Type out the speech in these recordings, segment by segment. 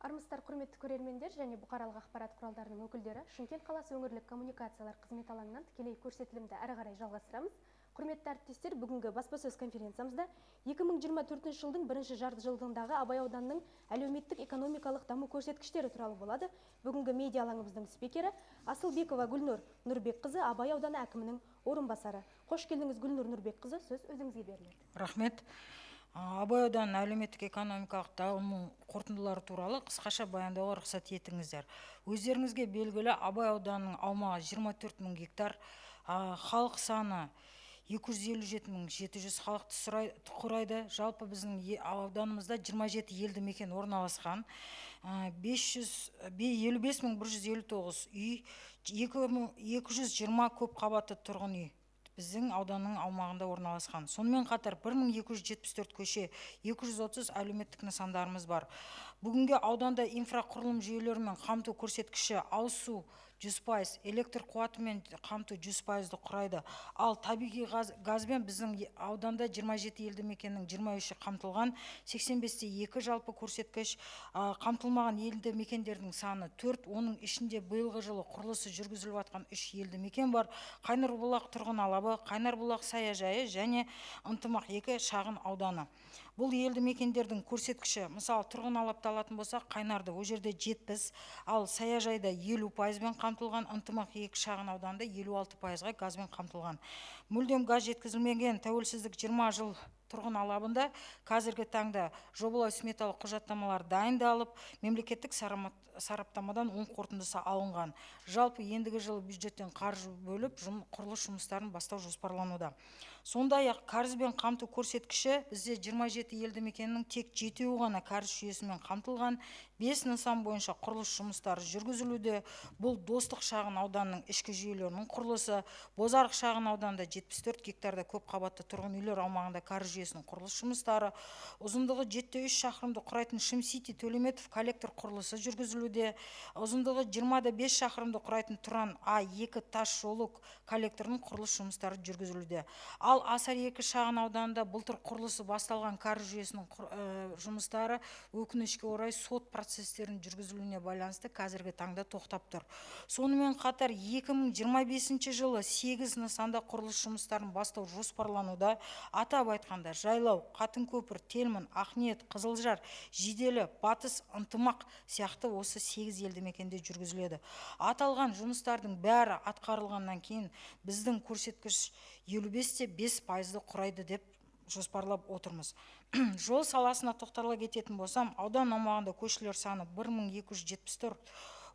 Армысыздар, құрметті көрермендер және бұқаралық ақпарат құралдарының өкілдері! Шымкент қаласы өңірлік коммуникациялар қызметі алаңынан тікелей көрсетілімді әрі қарай жалғастырамыз. Құрметті әріптестер, бүгінгі баспасөз конференциямызда 2024 жылдың бірінші жарты жылдығындағы Абай ауданының әлеуметтік экономикалық даму көрсеткіштері туралы болады. Бүгінгі медиа алаңымыздың спикері Асылбекова Гүлнұр Нұрбекқызы, Абай ауданы әкімінің орынбасары. Қош келдіңіз, Гүлнұр Нұрбекқызы, сөз өзіңізге беріледі. Рахмет. Абай ауданының әлеуметтік экономикалық даму қорытындылары туралы қысқаша баяндауға рұқсат етіңіздер. Өздеріңізге белгілі, Абай ауданының аумағы 24 мың гектар, халық саны 257 700 халықты құрайды. Жалпы біздің ауданымызда 27 елді мекен орналасқан. 555 159 үй, 2220 көп қабатты тұрғын үй біздің ауданның аумағында орналасқан. Сонымен қатар 1274 көше, 230 әлеуметтік нысандарымыз бар. Бүгінгі ауданда инфрақұрылым жүйелерімен қамту көрсеткіші: ауыз су 100%, электр қуатымен қамту 100%-ды құрайды. Ал табиғи газбен біздің ауданда 27 елді мекеннің 23-і қамтылған, 85,2 жалпы көрсеткіш. Қамтылмаған елді мекендердің саны 4, оның ішінде биылғы жылы құрылысы жүргізіліп жатқан 3 елді мекен бар: Қайнарбұлақ тұрғын алабы, Қайнарбұлақ саяжайы және Ынтымақ 2 шағын ауданы. Бұл елді мекендердің көрсеткіші, мысалы, тұрғын алапты алатын болсақ, Қайнарды, ол жерде 70, ал саяжайда 50%-бен қамтылған, Ынтымақ 2 шағын ауданында 56%-ға газбен қамтылған. Мүлдем газ жеткізілмеген Тәуелсіздік 20 жыл тұрғын алабында қазіргі таңда жобалау сметалық құжаттамалар дайындалып, мемлекеттік сараптамадан оң қорытындысы алынған. Жалпы ендігі жылы бюджеттен қаржы бөліп, құрылыс жұмыстарын бастау жоспарлануда. Сондай ақ кәрізбен қамту көрсеткіші: бізде 27 елді мекеннің тек жетеуі ғана кәріз жүйесімен қамтылған. Бес нысан бойынша құрылыс жұмыстары жүргізілуде. Бұл Достық шағын ауданының ішкі жүйелерінің құрылысы, Бозарық шағын ауданында 74 гектарда көп қабатты тұрғын үйлер аумағында кәріз жүйесінің құрылыс жұмыстары, ұзындығы 7,3 шақырымды құрайтын Шым-Сити Төлеметов коллектор құрылысы жүргізілуде, ұзындығы 20,5 шақырымды құрайтын Тұран А2 тас жолы коллекторының құрылыс жұмыстары жүргізілуде. Ал Асар 2 шағын ауданында былтыр құрылысы басталған кәріз жүйесінің жұмыстары, өкінішке орай, сот процестерінің жүргізілуіне байланысты қазіргі таңда тоқтап тұр. Сонымен қатар 2025 жылы 8 нысанда құрылыс жұмыстарын бастау жоспарлануда. Атап айтқанда, Жайлау, Қатынкөпір, Телмін, Ақниет, Қызылжар, Жиделі, Батыс, Ынтымақ сияқты осы 8 елді мекенде жүргізіледі. Аталған жұмыстардың бәрі атқарылғаннан кейін біздің көрсеткіш 55,5%-ды құрайды деп жоспарлап отырмыз. Жол саласына тоқтала кететін болсам, аудан аумағында көшелер саны 1274,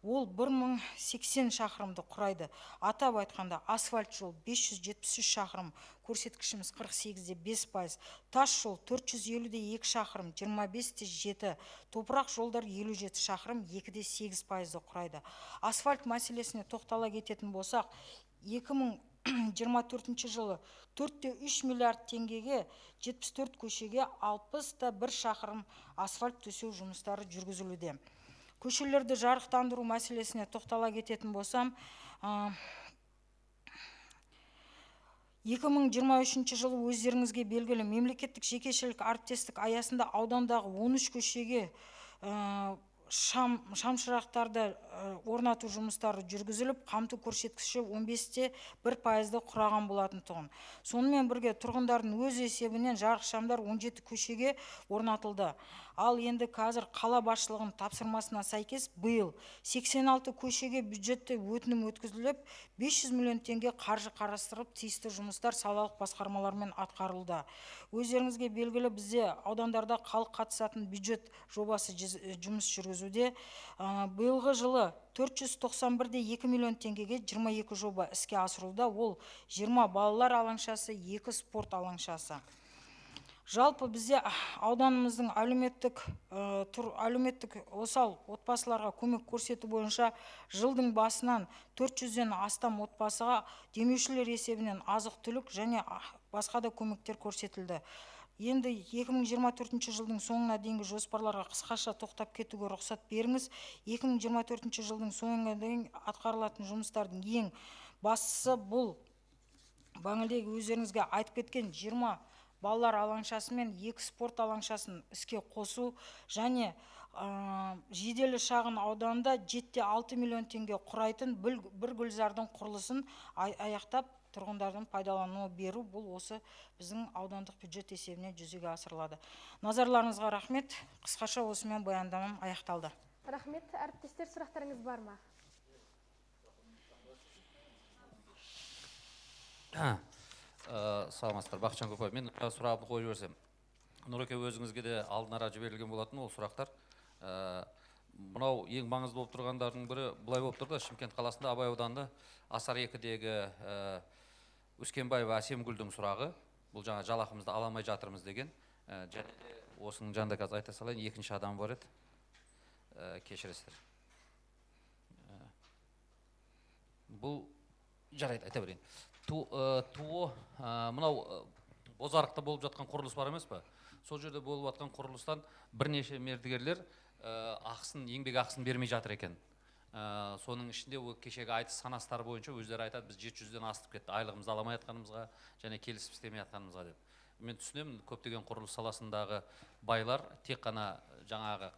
ол 1080 шақырымды құрайды. Атап айтқанда, асфальт жол 573 шақырым, көрсеткішіміз 48,5%, тас жол 452 шақырым, 25,7, топырақ жолдар 57 шақырым, 2,8%-ды құрайды. Асфальт мәселесіне тоқтала кететін болсақ, 2024 жылы 4,3 миллиард теңгеге 74 көшеге 61 шақырым асфальт төсеу жұмыстары жүргізілуде. Көшелерді жарықтандыру мәселесіне тоқтала кететін болсам, 2023 жылы, өздеріңізге белгілі, мемлекеттік жекешелік әріптестік аясында аудандағы 13 көшеге шамшырақтарды орнату жұмыстары жүргізіліп, қамту көрсеткіші 15,1%-ды құраған болатын тұғын. Сонымен бірге тұрғындардың өз есебінен жарық шамдар 17 көшеге орнатылды. Ал енді қазір қала басшылығының тапсырмасына сәйкес биыл 86 көшеге бюджетте өтінім өткізіліп, 500 миллион теңге қаржы қарастырылып, тиісті жұмыстар салалық басқармалармен атқарылды. Өздеріңізге белгілі, бізде аудандарда халық қатысатын бюджет жобасы жұмыс жүргізуде. Биылғы жылы 491,2 миллион теңгеге 22 жоба іске асырылуда. Ол 20 балалар алаңшасы, 2 спорт алаңшасы. Жалпы бізде ауданымыздың әлеуметтік осал отбасыларға көмек көрсету бойынша жылдың басынан 400-ден астам отбасыға демеушілер есебінен азық түлік және басқа да көмектер көрсетілді. Енді 2024 жылдың соңына дейінгі жоспарларға қысқаша тоқтап кетуге рұқсат беріңіз. 2024 жылдың соңына дейін атқарылатын жұмыстардың ең бастысы бұл бағанағы өздеріңізге айтып кеткен 20 балалар алаңшасы мен екі спорт алаңшасын іске қосу және Жиделі шағын ауданында 7,6 миллион теңге құрайтын бір гүлзардың құрылысын аяқтап тұрғындардың пайдалануына беру, бұл осы біздің аудандық бюджет есебінен жүзеге асырылады. Назарларыңызға рахмет. Қысқаша осымен баяндамам аяқталды. Рахмет. Әріптестер, сұрақтарыңыз бар ма? Саламатсыздар, Бақытжан Көпбаев. Мен сұрағымды қойып жіберсем. Нұреке, өзіңізге де алдын ара жіберілген болатын ол сұрақтар. Мынау ең маңызды болып тұрғандардың бірі былай болып тұр да, Шымкент қаласында Абай ауданында Асар 2-дегі Өскенбаева Әсемгүлдің сұрағы. Бұл жаңа жалақымызды ала алмай жатырмыз деген. Және де осының жанында қазір айта салайын, екінші адам бар еді. Кешіресіздер. Бұл жарайды, айта берейін. ТО мынау Бозарықта болып жатқан құрылыс бар емес пе? Сол жерде болып жатқан құрылыстан бірнеше мердігерлер ақысын, еңбек ақысын бермей жатыр екен. Соның ішінде ол кешегі айтыс санастар бойынша өздері айтады, біз 700-ден асып кетті айлығымызды ала алмай жатқанымызға және келісіп істемей жатқанымызға деп. Мен түсінемін, көптеген құрылыс саласындағы байлар тек қана жаңағы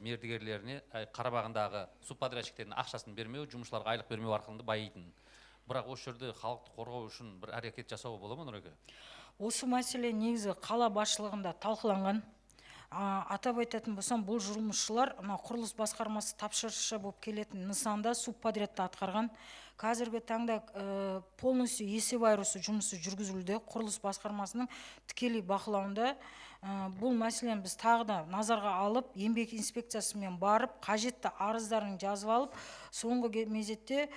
мердігерлеріне, қарамағындағы субподрядчиктердің ақшасын бермеу, жұмысшыларға айлық бермеу арқылы байитын. Бірақ осы жерде халықты қорғау үшін бір әрекет жасауға бола ма, Нұреке? Осы мәселе негізі қала басшылығында талқыланған. Атап айтатын болсам, бұл жұмысшылар мына құрылыс басқармасы тапсырысшы болып келетін нысанда субподрядты атқарған. Қазіргі таңда полностью есеп айырысу жұмысы жүргізілуде, құрылыс басқармасының тікелей бақылауында. Бұл мәселені біз тағы да назарға алып, еңбек инспекциясымен барып, қажетті арыздарын жазып алып, соңғы мезетте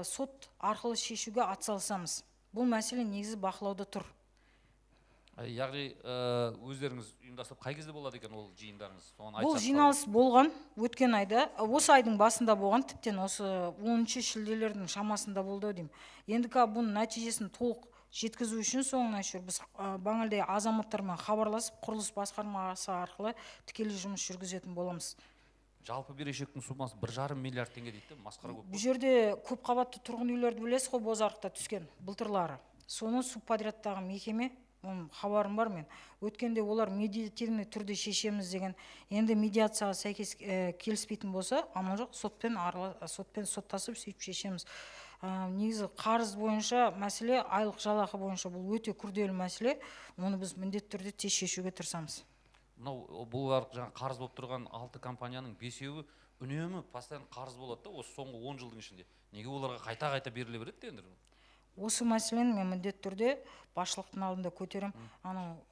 сот арқылы шешуге атсалысамыз. Бұл мәселе негізі бақылауда тұр. Яғни өздеріңіз ұйымдастырып, қай кезде болады екен ол жиындарыңыз? Бұл жиналыс болған өткен айда, осы айдың басында болған, тіптен осы 10 шілделердің шамасында болды деймін. Енді бұның нәтижесін толық жеткізу үшін соңына шейін біз бағанағыдай азаматтармен хабарласып, құрылыс басқармасы арқылы тікелей жұмыс жүргізетін боламыз. Жалпы берешектің суммасы 1,5 миллиард теңге дейді, масқара көп. Бұл жерде көпқабатты тұрғын үйлерді білесіз ғой, Бозарықта түскен былтырлары. Соны субподрядтағы мекеме, оның хабарым бар мен. Өткенде олар медиативный түрде шешеміз деген. Енді медиацияға сәйкес келіспейтін болса, амал жоқ, сотпен соттасып сөйтіп шешеміз. Негізі қарыз бойынша мәселе, айлық жалақы бойынша бұл өте күрделі мәселе. Оны біз міндетті түрде тез шешуге тырысамыз. Мынау бұлар жаңа қарыз болып тұрған 6 компанияның 5-еуі үнемі постоянно қарыз болады да, осы соңғы 10 жылдың ішінде. Неге оларға қайта-қайта беріле береді тендер? Осы мәселені мен міндетті түрде басшылықтың алдында көтерем.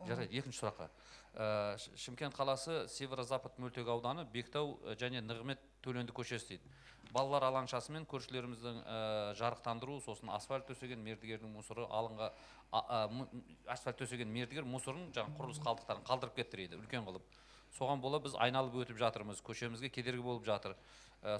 Жарайды, екінші сұраққа. Шымкент қаласы Северо-Запад мөлтек ауданы Бектау және Нығмет Төленді көшесі дейді. Балалар алаңшасымен көршілеріміздің жарықтандыру, сосын асфальт төсеген мердігердің мусоры алынға, асфальт төсеген мердігер мусорын, жаңа құрылыс қалдықтарын қалдырып кетті дейді, үлкен қылып. Соған бола біз айналып өтіп жатырмыз, көшемізге кедергі болып жатыр.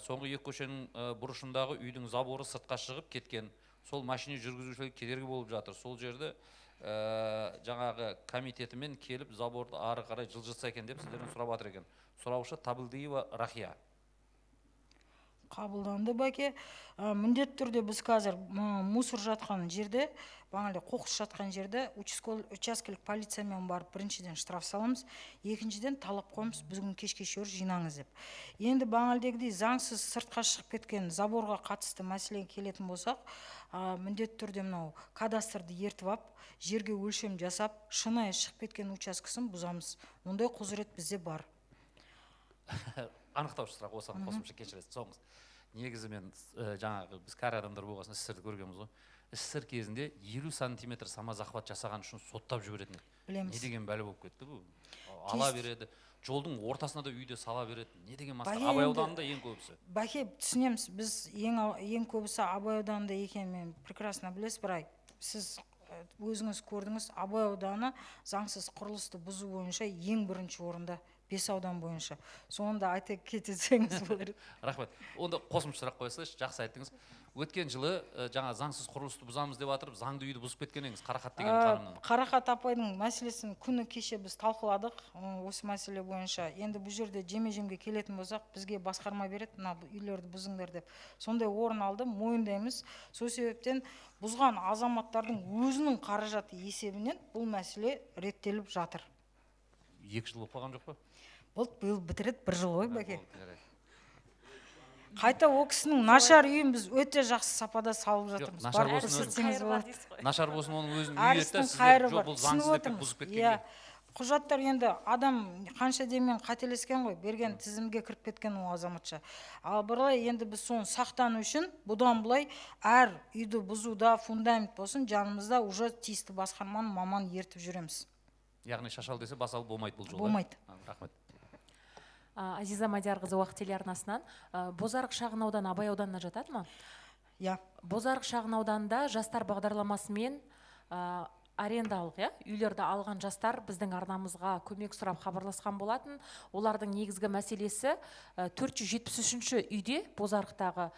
Соңғы екі көшенің бұрышындағы үйдің заборы сыртқа шығып кеткен. Сол машина жүргізушілерге кедергі болып жатыр. Сол жерді жаңағы комитетімен келіп заборды ары қарай жылжытса екен деп сіздерден сұрап жатыр екен. Сұраушы Табылдиева Рахия. Қабылданды, бәке. Міндетті түрде біз қазір мусор жатқан жерде, бағанағыдай қоқыс жатқан жерде учаскелік полициямен барып біріншіден штраф саламыз, екіншіден талап қоямыз, бүгін кешке шейін жинаңыз деп. Енді бағанағыдегідей заңсыз сыртқа шығып кеткен заборға қатысты мәселеге келетін болсақ, міндетті түрде мынау кадастрды ертіп алып, жерге өлшем жасап, шынайы шығып кеткен учаскесін бұзамыз. Ондай құзырет бізде бар. Анықтаушы сұрақ осыған қосымша, кешіресіз, соңғысы. Негізі мен жаңағы біз кәрі адамдар болған соң СССР-ді көргенбіз ғой. СССР кезінде 50 сантиметр самозахват жасаған үшін соттап жіберетін еді. Білеміз. Не деген бәле болып кетті бұл? Ала береді, жолдың ортасына да үйде сала береді. Не деген масқара? Абай ауданында ең көбісі. Бәке, түсінеміз, біз ең көбісі Абай ауданында екенін мен прекрасно білесіз, бірақ сіз өзіңіз көрдіңіз, Абай ауданы заңсыз құрылысты бұзу бойынша ең бірінші орында. 5 аудан бойынша. Соны да айта кетсеңіз болар еді. Рахмет. Онда қосымша сұрақ қоя салайыншы, жақсы айттыңыз. Өткен жылы жаңа заңсыз құрылысты бұзамыз деп жатырып, заңды үйді бұзып кеткен едіңіз, Қарақат деген ханымның. Қарақат апайдың мәселесін күні кеше біз талқыладық, осы мәселе бойынша. Енді бұл жерде жеме-жемге келетін болсақ, бізге басқарма береді, мына үйлерді бұзыңдар деп. Сондай орын алды, мойындаймыз. Сол себептен бұзған азаматтардың өзінің қаражаты есебінен бұл мәселе реттеліп жатыр. 2 жыл болып қалған жоқ па? Болды, биыл бітіреді бір жыл ғой, бәке. Болды, жарайды. Қайта ол кісінің нашар үйін біз өте жақсы сапада салып жатырмыз. Нашар Барып болсын. көрсетсеңіз болады. Нашар болсын, оның өзінің үйі еді да, Әрістің сіздер қайыры жоқ, бар. бұл Түсініп заңсыз деп отырмыз. бұзып кеткенге. Иә, құжаттар, енді адам қанша дегенмен қателескен ғой, берген тізімге кіріп кеткен ол азаматша. Ал былай енді біз соны сақтану үшін бұдан былай әр үйді бұзуда, фундамент болсын, жанымызда уже тиісті басқарманың маман ертіп жүреміз. Яғни шашал десе бас алып болмайды бұл жолы. Болмайды. Рахмет. Азиза Мадиярқызы, Уақыт телеарнасынан. Бозарық шағын ауданы Абай ауданына жатады ма? Иә. Бозарық шағын ауданында жастар бағдарламасымен арендалық, иә, үйлерді алған жастар біздің арнамызға көмек сұрап хабарласқан болатын. Олардың негізгі мәселесі, 473 үйде, Бозарықтағы,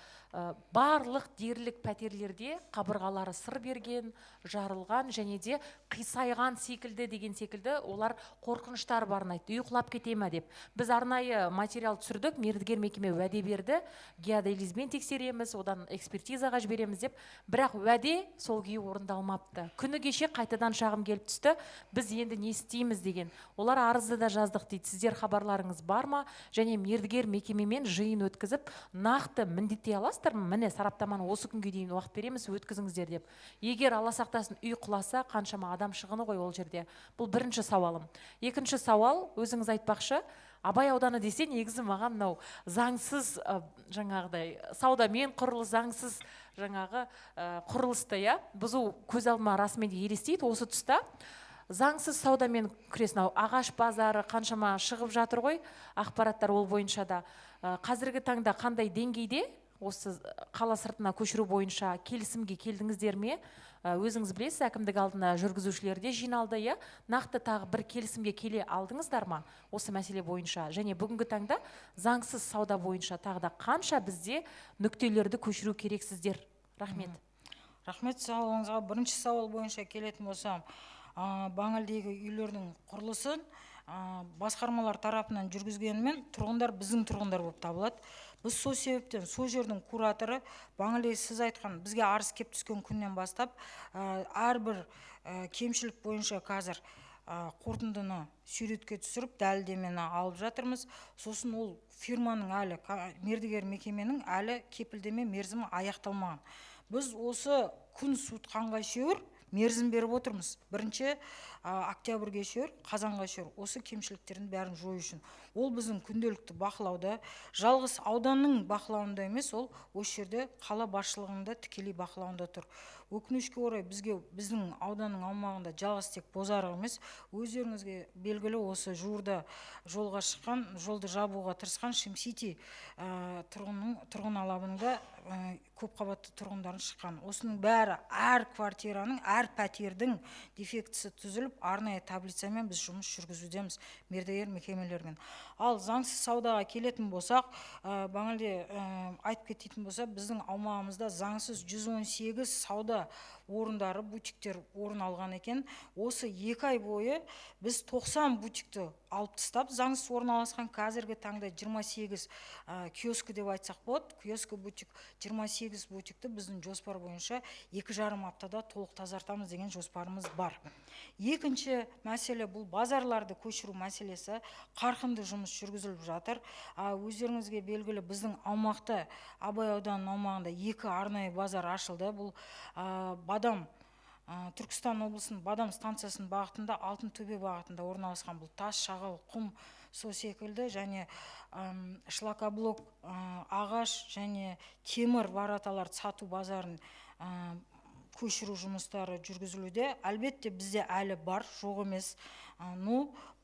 барлық дерлік пәтерлерде қабырғалары сыр берген, жарылған және де қисайған секілді деген секілді олар қорқыныштар барын айтты. Үй құлап кете ме деп. Біз арнайы материал түсірдік, мердігер мекеме уәде берді, геодезизмен тексереміз, одан экспертизаға жібереміз деп. Бірақ уәде сол күйі орындалмапты. Күні кеше қайтадан шағым келіп түсті, біз енді не істейміз деген. Олар арызды да жаздық дейді. Сіздер хабарларыңыз бар ма? Және мердігер мекемемен жиын өткізіп, нақты міндеттей аласыздар ма? Міне, сараптаманы осы күнге дейін уақыт береміз, өткізіңіздер деп. Егер Алла сақтасын үй құласа, қаншама адам шығыны ғой ол жерде. Бұл бірінші сауалым. Екінші сауал, өзіңіз айтпақшы, Абай ауданы десе негізі маған мынау заңсыз, жаңағыдай саудамен құрылыс, заңсыз жаңағы құрылысты, иә, бұзу көз алдыма расымен де елестейді. Осы тұста заңсыз саудамен күрес, мынау ағаш базары қаншама шығып жатыр ғой, ақпараттар ол бойынша да. Қазіргі таңда қандай деңгейде осы қала сыртына көшіру бойынша келісімге келдіңіздер ме? Өзіңіз білесіз, әкімдік алдына жүргізушілер де жиналды, иә? Нақты тағы бір келісімге келе алдыңыздар ма осы мәселе бойынша? Және бүгінгі таңда заңсыз сауда бойынша тағы да қанша бізде нүктелерді көшіру керексіздер? Рахмет. Рахмет сауалыңызға. Бірінші сауал бойынша келетін болсам, Баңылдегі үйлердің құрылысын басқармалар тарапынан жүргізгенімен тұрғындар біздің тұрғындар болып табылады. Біз сол себептен сол жердің кураторы Баңылдегі сіз айтқан бізге арыз кеп түскен күннен бастап, әрбір кемшілік бойынша қазір қорытындыны суретке түсіріп, дәлелдемені алып жатырмыз. Сосын ол фирманың әлі, мердігер мекеменің әлі кепілдеме мерзімі аяқталмаған. Біз осы күн суытқанға шейін мерзім беріп отырмыз. Бірінші октябрьге шейін, қазанға шейін осы кемшіліктердің бәрін жою үшін. Ол біздің күнделікті бақылауда, жалғыз ауданның бақылауында емес, ол осы жерде қала басшылығының да тікелей бақылауында тұр. Өкінішке орай біздің ауданның аумағында жалғыз тек Бозарық емес, өздеріңізге белгілі осы жуырда жолға шыққан, жолды жабуға тырысқан Шимсити, тұрғын алабында, көпқабатты тұрғындардың шыққан. Осының бәрі әр квартираның, әр пәтердің дефектісі түзіліп, арнайы таблицамен біз жұмыс жүргізудеміз мердігер мекемелермен. Ал заңсыз саудаға келетін болсақ, Баңылде, айтып кететін болсақ, біздің аумағымызда заңсыз 118 сауда орындары, бутиктер орын алған екен. Осы 2 ай бойы біз 90 бутикті алып тастап, заңсыз орналасқан қазіргі таңда 28, киоскі деп айтсақ болады, киоскі бутик, 28 бутикті біздің жоспар бойынша 2,5 аптада толық тазартамыз деген жоспарымыз бар. Екінші мәселе бұл базарларды көшіру мәселесі, қарқынды жұмыс жүргізіліп жатыр. Өздеріңізге белгілі біздің аумақта, Абай ауданының аумағында 2 арнайы базар ашылды. Бұл, Бадам, Түркістан облысының Бадам станциясының бағытында, Алтын төбе бағытында орналасқан бұл тас, шағал, құм, сол секілді және, шлакоблок, ағаш және темір вараталарды сату базарын, көшіру жұмыстары жүргізілуде. Әлбетте бізде әлі бар, жоқ емес.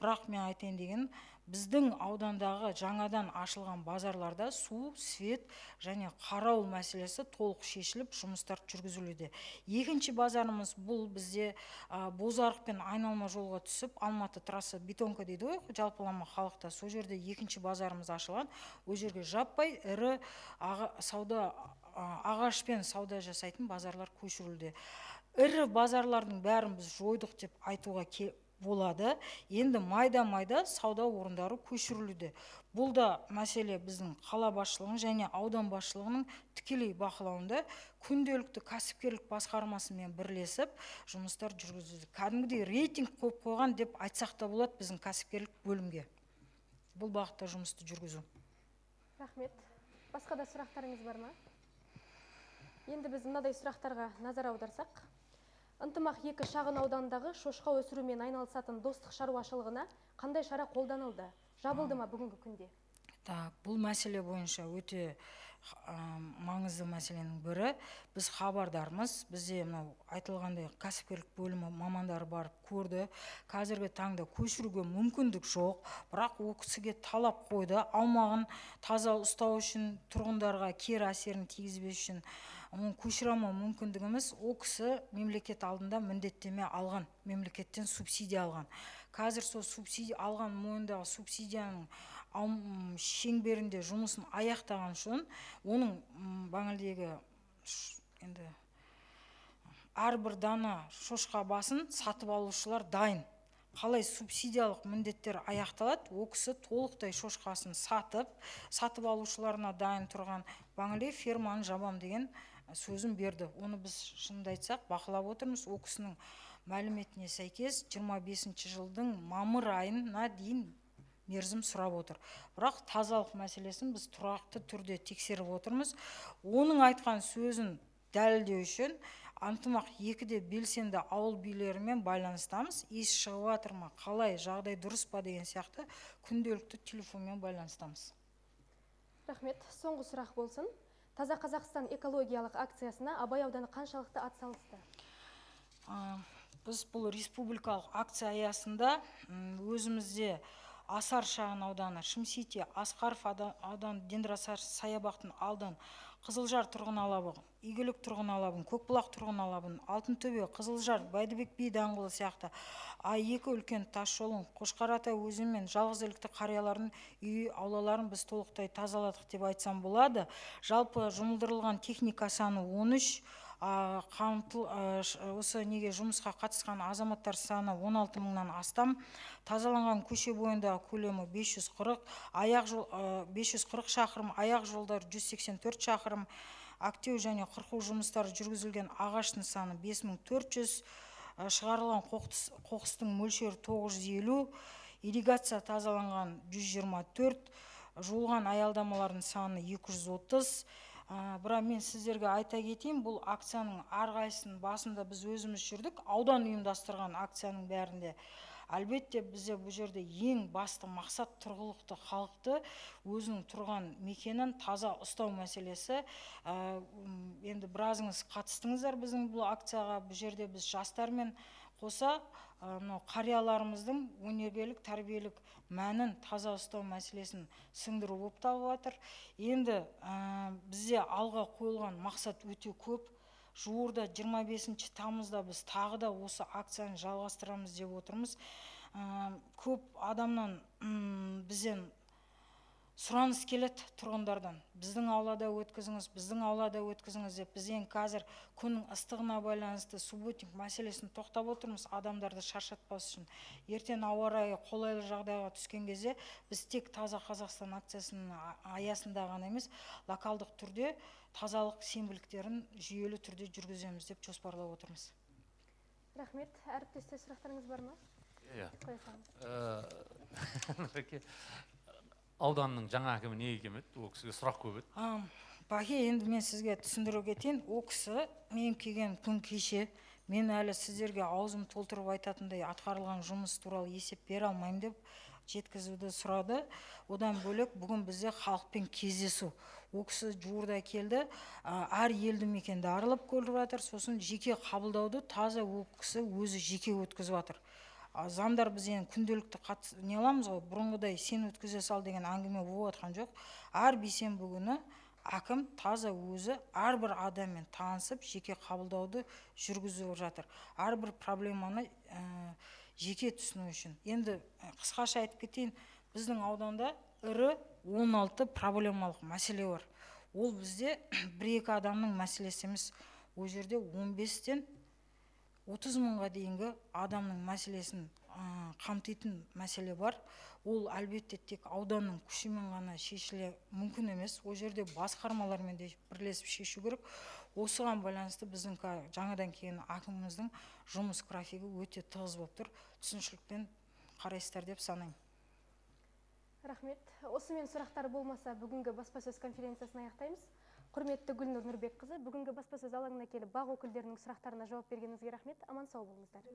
Бірақ мен айтайын деген, біздің аудандағы жаңадан ашылған базарларда су, свет және қарауыл мәселесі толық шешіліп, жұмыстар жүргізілуде. Екінші базарымыз бұл бізде, Бозарық пен айналма жолға түсіп, Алматы трасса бетонка дейді ғой, жалпылама халықта. Сол жерде екінші базарымыз ашылған. Ол жерге жаппай ірі сауда, ағашпен сауда жасайтын базарлар көшірілді. Ірі базарлардың бәрін біз жойдық деп айтуға болады. Енді майда-майда сауда орындары көшірілуде. Бұл да мәселе біздің қала басшылығының және аудан басшылығының тікелей бақылауында, күнделікті кәсіпкерлік басқармасымен бірлесіп жұмыстар жүргізілді. Кәдімгідей рейтинг қойып қойған деп айтсақ та болады біздің кәсіпкерлік бөлімге. Бұл бағытта жұмысты жүргізу. Рахмет. Басқа да сұрақтарыңыз бар ма? Енді біз мынадай сұрақтарға назар аударсақ. Ынтымақ 2 шағын ауданындағы шошқа өсірумен айналысатын Достық шаруашылығына қандай шара қолданылды? Жабылды ма бүгінгі күнде? Так, бұл мәселе бойынша өте маңызды мәселенің бірі. Біз хабардармыз. Бізде мынау айтылғандай кәсіпкерлік бөлімі мамандары барып көрді. Қазіргі таңда көшіруге мүмкіндік жоқ, бірақ ол кісіге талап қойды. Аумағын таза ұстау үшін, тұрғындарға кері әсерін тигізбес үшін оны көшіре алмау мүмкіндігіміз. Ол кісі мемлекет алдында міндеттеме алған, мемлекеттен субсидия алған. Қазір сол субсидия алған, мойнындағы субсидияның шеңберінде жұмысын аяқтаған үшін оның бағанағыдегі енді әрбір дана шошқа басын сатып алушылар дайын. Қалай субсидиялық міндеттер аяқталады, ол кісі толықтай шошқасын сатып, сатып алушыларына дайын тұрған бағанағыдай ферманы жабам деген сөзін берді. Оны біз шынымды айтсақ бақылап отырмыз. Ол кісінің мәліметіне сәйкес 25 жылдың мамыр айына дейін мерзім сұрап отыр. Бірақ тазалық мәселесін біз тұрақты түрде тексеріп отырмыз. Оның айтқан сөзін дәлелдеу үшін Ынтымақ 2-де белсенді ауыл билерімен байланыстамыз. Иіс шығып жатыр ма, қалай, жағдай дұрыс па деген сияқты күнделікті телефонмен байланыстамыз. Рахмет. Соңғы сұрақ болсын. Таза Қазақстан экологиялық акциясына Абай ауданы қаншалықты атсалысты? Біз бұл республикалық акция аясында өзімізде Асар шағын ауданы, Шымсити, Асқаров ауданы, Дендросар саябақтың алдан, Қызылжар тұрғын алабы, Игілік тұрғын алабын, Көкбұлақ тұрғын алабын, Алтынтөбе, Қызылжар, Бәйдібек би даңғылы сияқты А2 үлкен тас жолын, Қошқар-Ата өзені мен жалғызілікті қариялардың үй аулаларын біз толықтай тазаладық деп айтсам болады. Жалпы жұмылдырылған техника саны 13, осы неге жұмысқа қатысқан азаматтар саны 16 мыңнан астам. Тазаланған көше бойындағы көлемі 540, аяқ жол, 540 шақырым, аяқ жолдар 184 шақырым, актеу және қырқу жұмыстары жүргізілген ағаштың саны 5400, шығарылған қоқыстың мөлшері 950, ирригация тазаланған 124, жуылған аялдамалардың саны 230. Бірақ мен сіздерге айта кетейін, бұл акцияның әрқайсысының басында біз өзіміз жүрдік, аудан ұйымдастырған акцияның бәрінде. Әлбетте, бізде бұл жерде ең басты мақсат тұрғылықты халықты өзінің тұрған мекенін таза ұстау мәселесі. Енді біразыңыз қатыстыңыздар біздің бұл акцияға. Бұл жерде біз жастармен қоса мынау қарияларымыздың өнегелік, тәрбиелік мәнін таза ұстау мәселесін сіңдіру болып табылып жатыр. Енді бізде алға қойылған мақсат өте көп. Жуырда 25 тамызда біз тағы да осы акцияны жалғастырамыз деп отырмыз. Көп адамнан бізден сұраныс келеді тұрғындардан. Біздің аулада өткізіңіз, біздің аулада өткізіңіз деп. Біз енді қазір күннің ыстығына байланысты субботник мәселесін тоқтап отырмыз, адамдарды шаршатпас үшін. Ертең ауа райы қолайлы жағдайға түскен кезде біз тек Таза Қазақстан акциясының аясында ғана емес, локалдық түрде тазалық сенбіліктерін жүйелі түрде жүргіземіз деп жоспарлап отырмыз. Рахмет. Әріптестер, сұрақтарыңыз бар ма? Иә. Қоя салыңыз. Нұреке, ауданның жаңа әкімі неге келмеді? Ол кісіге сұрақ көп еді. Бәке, енді мен сізге түсіндіре кетейін. Ол кісі мен келген күн кеше, мен әлі сіздерге аузым толтырып айтатындай атқарылған жұмыс туралы есеп бере алмаймын деп жеткізуді сұрады. Одан бөлек бүгін бізде халықпен кездесу. Ол кісі жуырда келді, әр елді мекенді аралап көріп жатыр, сосын жеке қабылдауды таза ол кісі өзі жеке өткізіп жатыр. Замдар біз енді күнделікті не аламыз ғой, бұрынғыдай сен өткізе сал деген әңгіме болып жатқан жоқ. Әр бейсенбі күні әкім таза өзі әрбір адаммен танысып, жеке қабылдауды жүргізіп жатыр. Әрбір проблеманы жеке түсіну үшін. Енді қысқаша айтып кетейін, біздің ауданда ірі 16 проблемалық мәселе бар. Ол бізде бір-екі адамның мәселесі емес. Ол жерде 15-тен 30 мыңға дейінгі адамның мәселесін қамтитын мәселе бар. Ол әлбетте тек ауданның күшімен ғана шешіле мүмкін емес. Ол жерде басқармалармен де бірлесіп шешу керек. Осыған байланысты біздің жаңадан келген әкіміміздің жұмыс графигі өте тығыз болып тұр. Түсіншілікпен қарайсыздар деп санаймын. Рахмет. Осымен сұрақтар болмаса, бүгінгі баспасөз конференциясын аяқтаймыз. Құрметті Гүлнұр Нұрбекқызы, бүгінгі баспасөз алаңына келіп, БАҚ өкілдерінің сұрақтарына жауап бергеніңізге рахмет. Аман сау болыңыздар.